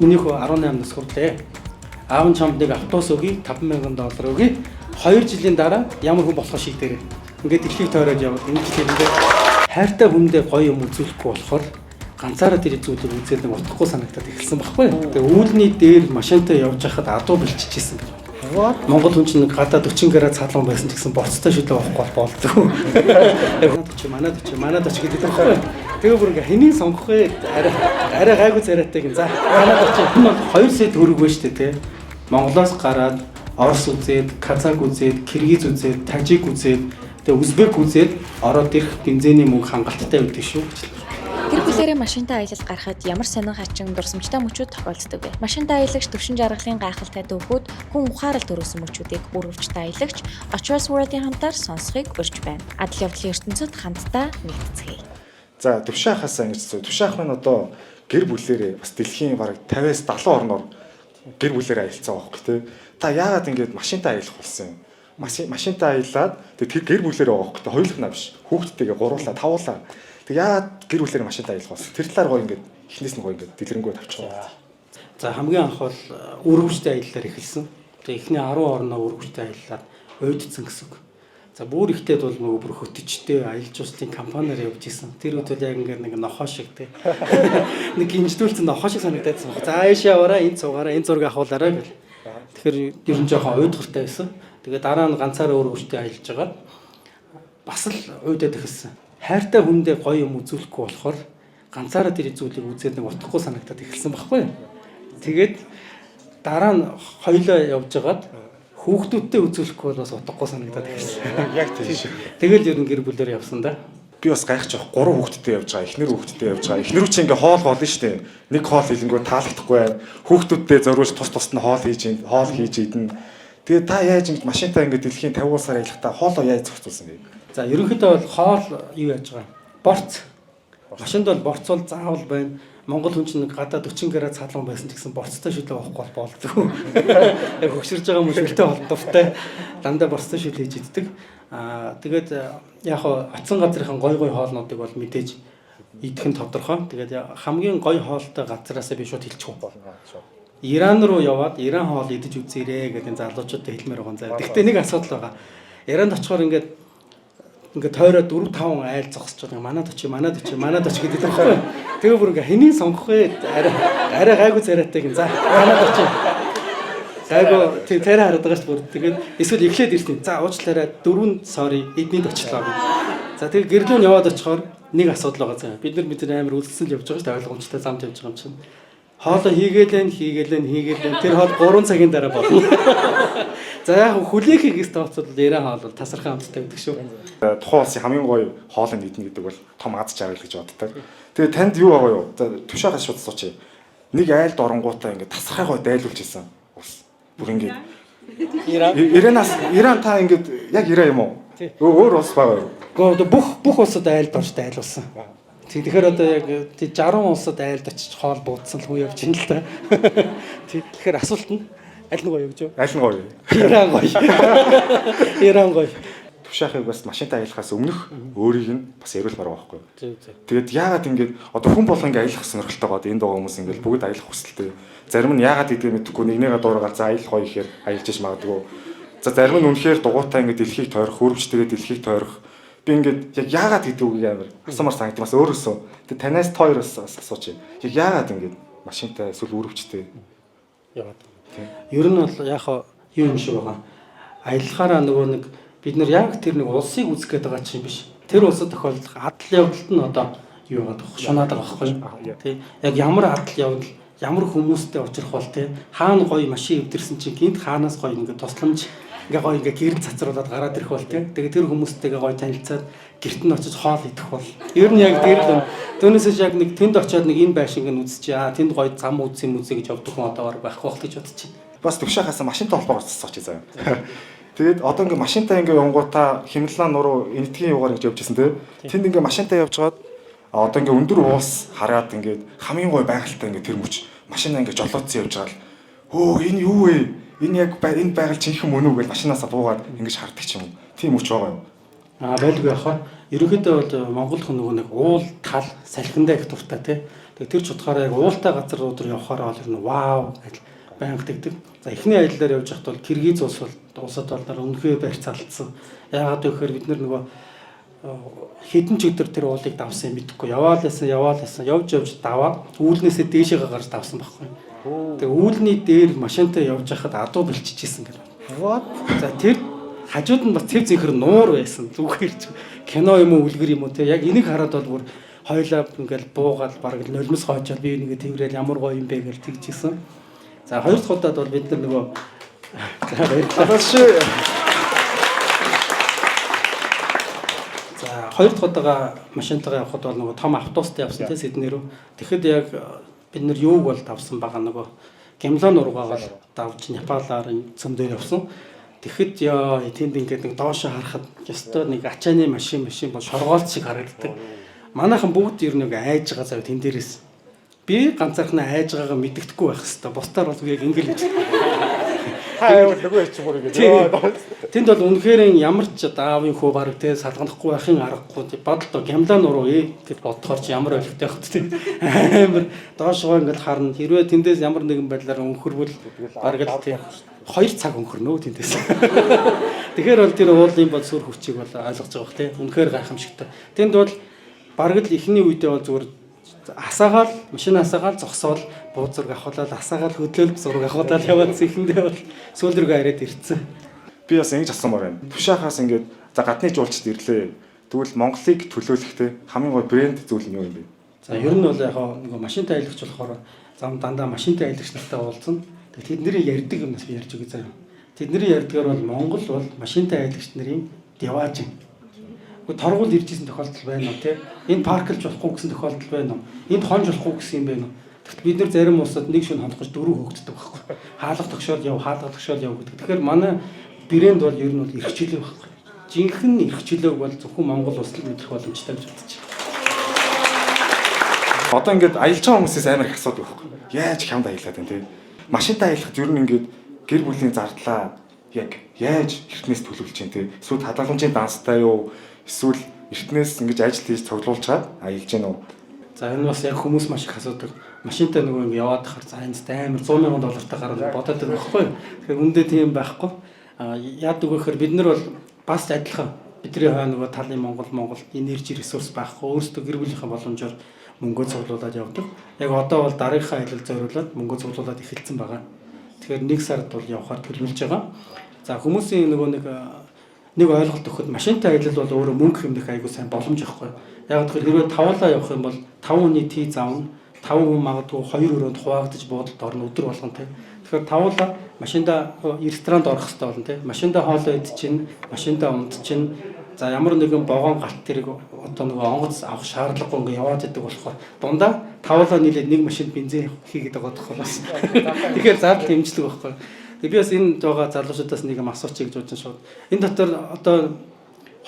Миний хүү 18 нас хүрлээ. Аав нь чамд нэг автобус өгье, 5000 доллар өгье. 2 жилийн дараа ямар хүн болохоо шийдээрэй. Ингээд дэлхийг тойроод явал энэ жилээндээ хайртай хүндээ гоё юм үзүүлэхгүй болохоор ганцаараа тэр зүйлийг үзээд нэг утгагүй санагдаад эхэлсэн байхгүй юу. Тэгээ үүлний дээр машинтай явж байхад адуу бэлччихсэн гэж. Монгол хүн чинь гадаа 40 градус цаалган байсан ч гэсэн борцтой шүлээ авахгүй болдгоо. Яг надад чи манад чи манад очи гэдэг байхгүй юу. Тэгээ бүр ингээ хэнийг сонгох вэ? Арай арай гайгүй царайтай гин. За манад очи. Энэ бол 2 сая төгрөг байна шүү дээ, тэ. Монголоос гараад Орос үзээд, Казак үзээд, Киргиз үзээд, Тажик үзээд, тэгээ Узбек үзээд ороод ирэх бензиний мөнгө хангалттай байдаг шүү гэж. Гэр бүлээрээ машинтай аялал гарахад ямар сонин хачин дурсамжтай мөчүүд тохиолддог вэ? Машинтай аялагч Төвшин Жаргалын гайхалтай төвхүүд хүн ухаарал төрүүлсэн мөчүүдийг бүрвчтэй аялагч Очвас World-ийн хамтаар сонсохыг урьж байна. Адал явдлын ертөнцид хамтдаа нэгтцгээе. За, Төвшин ахаасаа ингэж зөө. Төвшин ах маань одоо гэр бүлээрээ бас дэлхийн бараг 50-аас 70 орноор гэр бүлээрээ аялцсан байхгүй тий. Та яагаад ингэж машинтай аялах болсон юм? Машинтай аялаад тэг тэр гэр бүлээрээ байгаа байхгүй тий. Хоёулах нь биш. Хүүхдтэйгээ гуруулаа, тавуулаа. Тэг яагаад гэр бүлээрээ машинтай аялах болсон? Тэр талаар гоё ингэж эхнээс нь гоё ингэж дэлгэрэнгүй тавчих. За, хамгийн анх бол өргөжтэй аяллаар эхэлсэн. Тэгээ эхний 10 орноо өргөжтэй аяллаар уйдсан гэсэн үг. За, бүр ихтэйд бол нөгөө бүр хөтөчтэй аялал жуулчлалын компаниар явж исэн. Тэр үед бол яг ингээд нэг нохоо шиг тий. Нэг гинждүүлсэн нохоо шиг санагдаадсан баг. За, аашаа яваараа, энэ цугаараа, энэ зураг авахулаарай гэл. Тэгэхээр ер нь жоохон уйдгартай байсан. Тэгээ дараа нь ганцаараа өргөжтэй аялж байгаа. Бас л уйдаад эхэлсэн. Хайртай хүндээ гоё юм үзүүлэхгүй болохоор ганцаараа тэр зүйлийг үзээд нэг утгагүй санагдаад эхэлсэн байхгүй юу? Тэгээд дараа нь хоёлоо явж байгаад хүүхдүүдтэй үзүүлэхгүй бол бас утгагүй санагдаад эхэлсэн. Яг тийм шүү. Тэгэл ер нь гэр бүлээр явсан да. Би бас гайхаж байгаа. Гурван хүүхэдтэй явж байгаа, эхнэр хүүхэдтэй явж байгаа. Эхнэр чи ингээ хоол гоолно шүү дээ. Нэг хоол хийлэнгүү таалагдахгүй байна. Хүүхдүүдтэй зориулж тус тусд нь хоол хийж, хоол хийж идэнэ. Тэгээ та яаж ингэ машинтаа ингээ дэлхийн 50 улсаар аялахдаа хоолоо яаж зохицуулсан бэ? За, ерөнхийдөө бол хоол юу яаж байгаа? Борц. Машинд бол борц бол заавал байна. Монгол хүн чинь гадаа 40 градус цаалган байсан ч гэсэн борцтой шүлээ авахгүй бол болдгоо. Яг хөгшөрж байгаа юм шүлтэй олон дуртай. Дандаа борцтой шүл хийж иддэг. Аа, тэгээд яг хоо очсон газрынхан гой гой хоолнуудыг бол мэдээж идэх нь тодорхой. Тэгээд хамгийн гой хоолтой газраасаа би шууд хэлчих үү. Иран руу яваад Иран хоол идэж үзээрэй гэдэг залуучуудад хэлмээр байгаа юм заа. Гэхдээ нэг асуудал байгаа. Иранд очихоор ингээд ингээд тойроо 4 5 айл зогсож байгаа. Манад очи, манад очи, манад очи гэдэг байхгүй. Тэгээ бүр ингээ хэнийг сонгох вэ? Арай арай гайгүй царайтай гин. За, манад очи. Гайгүй тийм царай хараад байгаа шүү дээ. Тэгээд эсвэл эхлээд ирсэн. За, уучлаарай, дөрөв sorry, эднийд очлоо гэх. За, тэгээ гэрлүүн яваад очихоор нэг асуудал байгаа заа. Бид нар амар үлдсэн л явж байгаа шүү дээ. Ойлгомжтой замд явж байгаа юм чинь. Хоолоо хийгээлэн, хийгээлэн, хийгээлэн, тэр хоол 3 цагийн дараа болно. За, яг хүлээхийг тооцвол Иран хоол бол тасархай амттай байдаг шүү. Тухайн улсын хамгийн гоё хоолыг идэнэ гэдэг бол том аз жаргал гэж боддог. Тэгээ танд юу байгаа юу? За, Төвшөөхөөс шууд асуучих. Нэг айлд оронгуудаа ингээ тасархай гоё дайлуулж исэн улс. Бүр ингээ Иран. Иранаас, Иран, та ингээд яг Иран юм уу? Өөр улс байгаа юу? Гэхдээ одоо бүх улсад айлд орж дайлуулсан. Тэгэхээр одоо яг 60 улсад айлд очиж хоол буудсан л хүн явж байна л да. Тэгэхээр асуулт нь аль нь гоё гэж юу? Аль нь гоё? Иран гоё. Иран гоё. Төвшөөхийг бас машинтай аялахаас өмнөх өөрийг нь бас яриулмаар байгаа байхгүй юу? Зөв. Тэгээд яагаад ингээд одоо хүн болго ингээд аялах сонирхолтой байгаа. Энд байгаа хүмүүс ингээд бүгд аялах хүсэлтэй. Зарим нь яагаад гэдгийг мэдэхгүй нэгнийгээ дуурайгаар за аялах гоё ихээр аялж иж магадгүй. За, зарим нь үнэхээр дугуйтай ингээд дэлхийг тойрох, хөрвчтэйгээ дэлхийг тойрох. Би ингээд яг яагаад гэдэг үгийг амар асуумар санагдсан бас өөрөөсөө. Тэгээд танаас та хоёроос бас асуучих. Яг яагаад ингээд машинтай эсвэл өрөвчтэй яваад. Ер нь бол яг юу юм шиг байгаа. Аялахаараа нөгөө нэг бид нар яг тэр нэг улсыг үзэх гээд байгаа чинь биш. Тэр улсад тохиолдох адал явдалд нь одоо юу байгаа дөх шунаад байгаа байхгүй юу? Тий. Яг ямар адал явдал, ямар хүмүүстэй учрах бол тий. Хаана гоё машин эвдэрсэн чинь гинт хаанаас гоё ингээд тусламж ингээ гоё ингээ гэрэл цацруулаад гараад ирэх бол тий. Тэгээ тэр хүмүүстэйгээ гоё танилцаад гэрт нь очиж хоол идэх бол. Ер нь яг тэр л түүнээс яг нэг тэнд очиод нэг энэ байшинг нь үзчихээ. Аа, тэнд гоё зам үзсэн юм үзье гэж явдаг хүн одоо бараг байхгүй байх гэж бодчих. Бас Төвшөөхөөс машинтай холбоогоор асуучих заяа. Тэгээд одоо ингээ машинтай ингээ явангуудаа Химлан нуруу Энэтхийн юугаар ингэж явж исэн тий. Тэнд ингээ машинтай явж байгаад одоо ингээ өндөр уулс хараад ингээд хамгийн гоё байгальтай ингээ тэр мөч машина ингээ жолоодсон явж байгаа л хөө энэ юу вэ? Энэ яг энэ байгаль жинхэнэ мөн үү гэж машинаасаа буугаад ингэж хардаг ч юм уу. Тийм мөч байгаа юу? Аа, байлгүй яхаа. Ерөнхийдөө бол Монгол хүн нөгөө нэг уул тал салхиндаа их дуртай тий. Тэгээ тэр ч утгаараа яг уултай газар руу явхаар бол ер нь вау гэж байнга тэгдэг. За эхний аяллаар явж байхад бол Киргиз улс бол улсад бол нар үнэхээр барьцаалцсан. Яагаад гэвэл бид нар нөгөө хэдэн ч өдөр тэр уулыг давсан юм мэдэхгүй. Яваал байсан, яваал байсан, явж явж даваад үүлнээсээ дээшээгээ гарч давсан байхгүй. Тэгээ үүлний дээр машинтай явж байхад адуу бэлчижсэн гэх. What? За тэр хажууд нь бас цэв зинхэр нуур байсан. Зүгээр ч кино юм уу үлгэр юм уу те яг энийг хараад бол бүр хоёлаа ингээл буугаал бараг л нулимс хоочоод би нэгэ тэрэл ямар гоё юм бэ гэж тэгжсэн. За хоёр дахь удаад бол бид нар нөгөө за баярлалаа. За хоёр дахь удаага машинтайгаа явхад бол нөгөө том автобустай явсан те Сидней рүү. Тэгэхэд яг бид нар юуг бол давсан байгаа нөгөө Гямлаа нуруугаа бол давж Непалаар зөмдөр явсан. Тэгэхэд яа тэнд ингээд нэг доошо харахад ёстой нэг ачааны машин бол шоргоолт шиг харагддаг. Манайхан бүгд ер нь нэг айж байгаа зав тэн дээрээс. Би ганцаархнаа айж байгаагаа мэддэхгүй байх хэвээр. Бусдаар бол яг ингээл хэлдэг. Та аяа нөгөө чи бүр ингэж. Тэнд бол үнэхээр ямар ч аавын хүү бараг те салганахгүй байхын аргагүй бодлоо гямлаа нуруу ээ гэж бодохоор чи ямар ойлгохтой байх вэ амар доошгоо ингээл харна хэрвээ тэндээс ямар нэгэн байдлаар өнхөрвөл бараг л тий 2 цаг өнхөрнө тэндээс. Тэгэхээр бол тэр уулын бол сүр хүчийг бол ойлгож байгаа бох те үнэхээр гайхамшигтай. Тэнд бол бараг л эхний үедээ бол зүгээр асаагаал машин асаагаал зогсоол буу зураг авахлал асаагаал хөдлөөл зураг авахлал яваад эхэндээ бол сүүл рүүгээ хараад ирцэн. Би бас ингэж асуумаар байна. Тушаахаас ингээд за гадны жуулчд ирлээ. Тэгвэл Монголыг төлөөлөхтэй хамгийн гой брэнд зүйл нь юу юм бэ? За ер нь бол яг нөгөө машинтай аялагч болохоор зам дандаа машинтай аялагч нартай уулзна. Тэгээ тэдний ярьдаг юмнаас би ярьж өгье заяа. Тэдний ярьдгаар бол Монгол бол машинтай аялагч нарын деваажин. Гэхдээ торгуул ирж исэн тохиолдол байна уу те? Энэ парклж болохгүй гэсэн тохиолдол байна уу? Энд хонж болохгүй гэсэн юм байна уу? Тэгтэл бид нар зарим улсад нэг шөнө хонох гэж дөрөв хөөгддөг байхгүй. Хаалга тогшоол яв, хаалга тогшоол яв гэдэг. Тэгэхээр манай брэнд бол ер нь бол эрх чөлөө байхгүй. Жинхэнэ эрх чөлөөг бол зөвхөн Монгол улс л мэдрэх боломжтой гэж бодож байна. Одоо ингээд аялж байгаа хүмүүсээс амар их асуудаг байхгүй. Яаж хямд аялаад байна те? Машинтай аялахад ер нь ингээд гэр бүлийн зардлаа яг яаж эртнээс төлөвлөж чинь те? Эсвэл хадгаламжийн данстай юу? Эсвэл эртнээс ингэж ажил хийж цуглуулж чад аялж гин үү? За энэ бас яг хүмүүс маш их асуудаг. Машинтай нөгөө ингэ яваад хахаар за энэ амар 100 мянган доллартай гараад бодоод байдаг байхгүй юу? Тэгэхээр үндэ тийм байхгүй. А яадаг вэ гэхээр бид нар бол бас адилхан бидний хойно нөгөө талын Монгол энержи ресурс байхгүй. Өөрсдөө гэр бүлийнхээ боломжоор мөнгөө цуглуулад явдаг. Яг одоо бол дараагийнхаа аялал зориулаад мөнгөө цуглуулад эхэлсэн байгаа. Тэгэхээр нэг сард бол явхаар төлөвлөж байгаа. За хүмүүсийн нөгөө нэг ойлголт өгөхөд машинтай аялал бол өөрөө мөнгө хэмнэх айгуу сайн боломж байхгүй. Яг тэгэхээр хэрвээ тавуулаа явах юм бол 5 хүний тий завна, 5 хүн магадгүй 2 өрөөнд хуваагдаж буудалд орно өдөр болгон тий. Тэгэхээр тавуулаа машиндаа ресторанд орох хэрэгтэй болно тий. Машиндаа хоолоо идчихин, машиндаа унтчихин. За ямар нэгэн вогоон галт тэрэг одоо нөгөө онгоц авах шаардлагагүй ингээ яваад идэг болохоор дундаа тавуулаа нийлээд нэг машинд бензин хийгээд байгаа байхгүй бас. Тэгэхээр зардал хэмжлэг байхгүй. Тэгээ би бас энэ байгаа залуучуудаас нэг юм асуучих гэж бодсон шууд. Энэ дотор одоо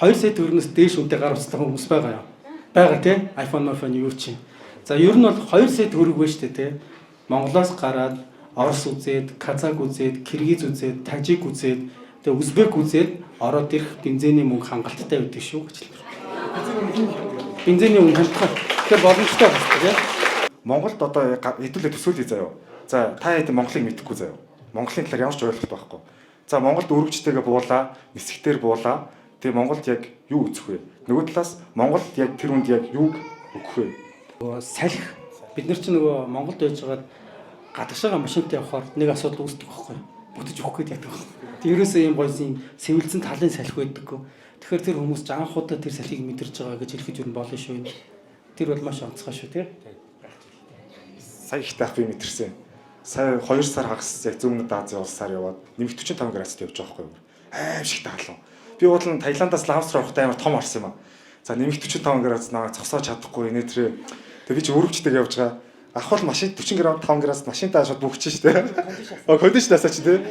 2 сая төгрөгнөөс дээш үнэтэй гар утастай хүмүүс байгаа юу? Байгаа тий. iPhone, iPhone юу чи. За ер нь бол 2 сая төгрөг байна шүү дээ тий. Монголоос гараад Орос үзээд, Казак үзээд, Киргиз үзээд, Тажик үзээд, тэгээ Узбек үзээд ороод ирэх бензиний мөнгө хангалттай байдаг шүү гэж хэлмээр. Бензиний үнэ хангалттай. Тэгэхээр боломжтой байна тий. Монголд одоо хэдүүлээ төсөөлье заяа. За та хэд Монголыг мэдэхгүй заяа. Монголын талаар ямар ч ойлголт байхгүй. За Монголд өргөжтэйгээ буулаа, нисгтэр буулаа. Тэгээ Монголд яг юу үзэх вэ? Нөгөө талаас Монголд яг тэр хүнд яг юуг өгөх вэ? Салхи. Бид нар чинь нөгөө Монголд байж байгаад гадагшаага машинтай явхаар нэг асуудал үүсдэг байхгүй юу? Бүтэж өгөх гээд яддаг байхгүй. Тэг ерөөсөө ийм гоёсын сэвэлзэн талын салхи байдаггүй. Тэгэхээр тэр хүмүүс ч анх удаа тэр салхийг мэдэрч байгаа гэж хэлэхэд юу болно шүү энэ. Тэр бол маш онцгой шүү тий. Сая их таах би мэдэрсэн. Сая 2 сар хагас яг зүүн өмнөд Азийн улсаар яваад нэмэх 45 градусд явж байгаа байхгүй юу? Аим шиг таалав. Би уул нь Таиландаас Лаос руу явахдаа амар том орсон юм аа. За нэмэх 45 градус наваа зогсоож чадахгүй нэ тэрэ. Тэгээ би чи өрөвчтэйг явж байгаа. Ах бол машин 40 градус 5 градус машинтаа шууд бүгч штэ. А кондишнасаа чи тэ.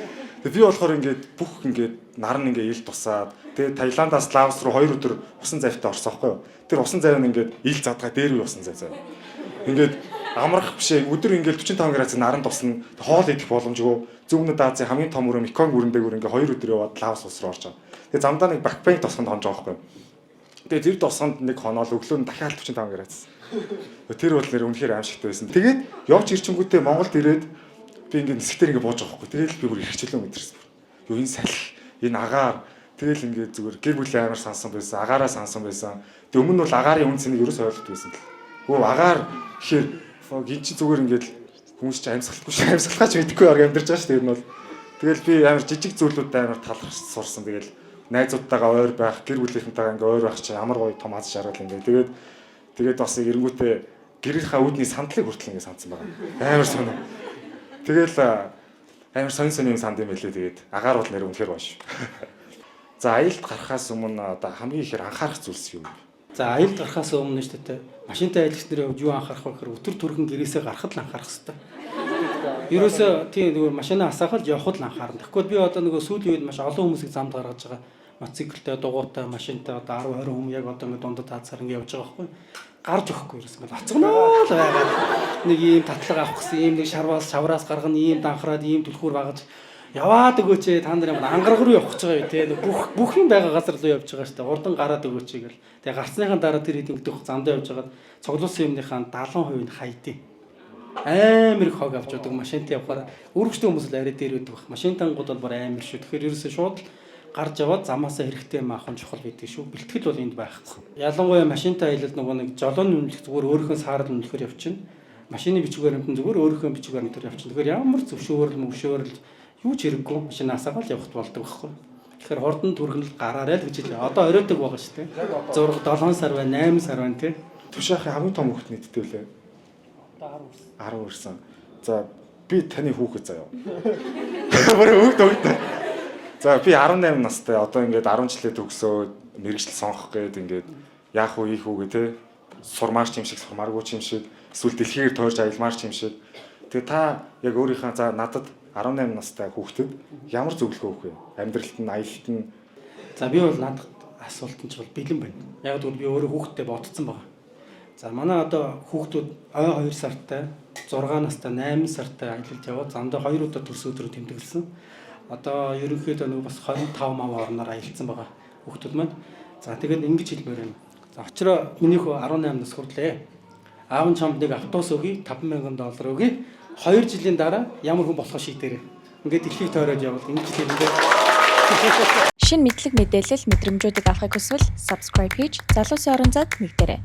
Тэгээ би болохоор ингээд бүх ингээд нар нь ингээд ил тусаад тэгээ Таиландаас Лаос руу 2 өдөр усан завьтай орсон байхгүй юу? Тэр усан завь нь ингээд ил задгаа дээр үе усан завь заяа. Ингээд амрах биш ээ өдөр ингээд 45 градус наран тусна хоол идэх боломжгүй. Зүүн өмнөд Азийн хамгийн том өрөө Меконг өрөн дээгүүр ингээд 2 өдөр яваад Лаос улс руу орж байгаа. Тэгээ замдаа нэг бакпэнк тосгонд хонж байгаа байхгүй юу? Тэгээ тэр тосгонд нэг хоноол өглөө нь дахиад 45 градус. Тэр бол нэр үнэхээр аимшигтай байсан. Тэгээд явж ирчингүүтээ Монголд ирээд би ингээд нисгтэр ингээд бууж байгаа байхгүй. Тэгэл би бүр эрхчлөө мэдэрсэн. Юу энэ салхи, энэ агаар тэгэл ингээд зүгээр гэр бүлийн амар сансан байсан, агаараа сансан байсан. Тэг өмнө нь бол агаарын үн цэнийг ерөөс ойлгохгүй байсан л. Хөө агаар гэхээр фог эн чинь зүгээр ингээд хүмүүс чинь амьсгалахгүй шүү. Амьсгалахаач мэдэхгүй баг амьдарч байгаа шүү дээ. Ер нь бол тэгэл би амар жижиг зүйлүүдэд амар талархаж сурсан. Тэгэл найзуудтайгаа ойр байх, гэр бүлийнхэнтэйгээ ингээ ойр байх чинь ямар гоё том аз жаргал юм бэ. Тэгээд тэгээд бас эренгүүтээ гэрийнхаа үүдний сандлыг хүртэл ингээ сандсан байгаа. Амар сонь. Тэгэл амар сонь сонь юм санд юм байлээ. Тэгээд агаар бол нэр үнэхээр гоё шүү. За аялалд гарахаас өмнө одоо хамгийн ихээр анхаарах зүйлс юу вэ? За аялалд гарахаас өмнө шүү дээ. Машинтай аялагч нарын хувьд юу анхаарах вэ гэхээр өтөр түргэн гэрээсээ гарахад л анхаарах хэрэгтэй. Ерөөсөө тийм нөгөө машинаа асаахад явхад л анхаарна. Тэгэхгүй би одоо нөгөө сүүлийн үед маш олон хүмүүсийг замд гаргаж байгаа. Мотоциклтэй, дугуйтай, машинтай одоо 10 20 хүмүүс яг одоо ингэ дундад таацаар ингэ явж байгаа байхгүй. Гарч өгөхгүй ерөөс ингэ оцгоноо л байгаад нэг ийм татлага авах гэсэн ийм нэг шарваас шавраас гаргана, ийм данхраад, ийм түлхүүр багаж яваад өгөөч ээ, та нар ямар ангараг руу явах гэж байгаа юу те бүх бүх юм байгаа газар руу явж байгаа шүү дээ. Урдан гараад өгөөч гэл. Тэгээ гарцныхаа дараа тэр хэдэн дөх замдаа явж байгаад цуглуулсан юмныхаа 70% нь хайдیں۔ Амар их хог авч явдаг машинтай явахаар өргөжтэй хүмүүс л арай дээр өгдөг баг. Машин тангууд бол бүр амар шүү. Тэгэхээр ерөөсөө шууд л гарч яваад замаасаа хэрэгтэй юм авах нь чухал байдаг шүү. Бэлтгэл бол энд байхгүй. Ялангуяа машинтай аялал нөгөө нэг жолооны үнэлэх зүгээр өөрийнхөө саарал үнэлэхээр явчихна. Машины бичиг баримтан зүгээр өөрийнхөө бичиг баримтаар явчихна. Тэгэхээр ямар зөвшөөрөл мөвшөөрөл юу ч хэрэггүй машин асаагаал явахт болдог байхгүй. Тэгэхээр хурдан түргэнэл гараарай л гэж хэлээ. Одоо оройтог байгаа шүү дээ. 6 7 сар байна, 8 сар байна тий. Тушаахын хамгийн том хүүхэд нийтдээ лээ. Одоо 10 хүрсэн. За би таны хүүхэд заяа. Бүр хүүхэд өгдөө. За би 18 настай одоо ингээд 10 жилээ төгсөөд мэрэгжил сонгох гээд ингээд яах вэ ийх үү гэ те сурмаар ч юм шиг сурмааргүй ч юм шиг эсвэл дэлхийгээр тойрж аялмаар ч юм шиг. Тэгээ та яг өөрийнхөө за надад 18 настай хүүхдэд ямар зөвлөгөө өгөх вэ? Амьдралд нь аялалд нь За би бол надад асуулт нь ч бол бэлэн байна. Яг гэвэл би өөрөө хүүхдтэй бодцсон байгаа. За манай одоо хүүхдүүд ой 2 сартай, 6 настай, 8 сартай аялалд яваад замдаа 2 удаа төрсөн өдрөө тэмдэглэсэн. Одоо ерөнхийдөө нэг бас 25 мав орноор аялцсан байгаа хүүхдүүд маань. За тэгээд ингэж хэлмээр байна. За очроо миний хүү 18 нас хүрлээ. Аав нь чамд нэг автобус өгье, 50000 доллар өгье. 2 жилийн дараа ямар хүн болохоо шийдээрэй. Ингээд дэлхийг тойроод явбал ингэж хэлэндээ. Шинэ мэдлэг мэдээлэл мэдрэмжүүдийг авахыг хүсвэл subscribe хийж залуусын орон зайд нэгдээрэй.